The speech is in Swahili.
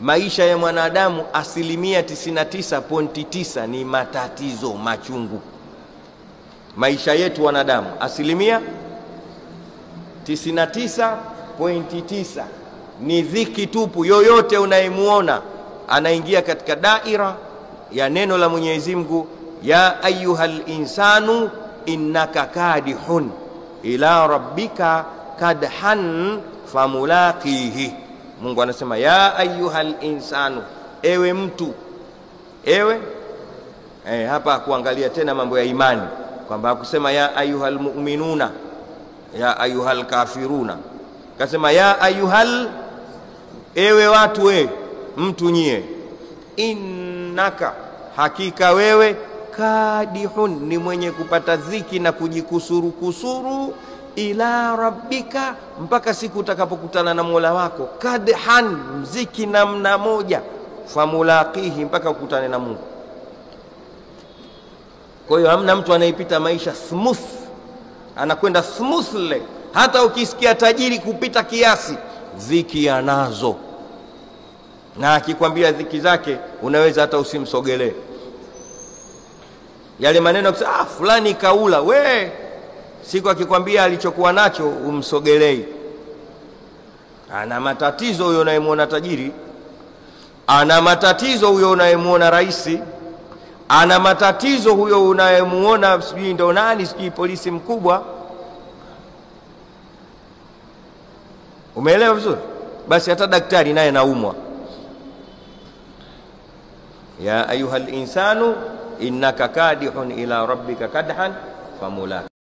Maisha ya mwanadamu 99.9% ni matatizo machungu. Maisha yetu wanadamu 99.9% ni dhiki tupu. Yoyote unayemuona anaingia katika daira ya neno la Mwenyezi Mungu, ya ayyuhal insanu innaka kadihun ila rabbika kadhan famulaqihi. Mungu anasema ya ayyuhal insanu, ewe mtu, ewe hapa kuangalia tena mambo ya imani, kwamba hakusema ya ayyuhal mu'minuna, ya ayyuhal kafiruna, kasema ya ayyuhal, ewe watu, we mtu nyie, innaka, hakika wewe, kadihun, ni mwenye kupata dhiki na kujikusuru kusuru, ila rabbika, mpaka siku utakapokutana na Mola wako, kadhan, mziki namna moja, famulaqihi, mpaka ukutane na Mungu. Kwa hiyo hamna mtu anayepita maisha smooth, anakwenda smoothly. Hata ukisikia tajiri kupita kiasi, dhiki anazo, na akikwambia dhiki zake unaweza hata usimsogelee. Yale maneno kusema fulani kaula, we siku akikwambia alichokuwa nacho umsogelei. Ana matatizo huyo unayemuona tajiri, ana matatizo huyo unayemuona raisi, ana matatizo huyo unayemuona sijui ndo nani, sijui polisi mkubwa. Umeelewa vizuri? Basi hata daktari naye naumwa. Ya ayuhal insanu innaka kadihun ila rabbika kadhan famulaqi.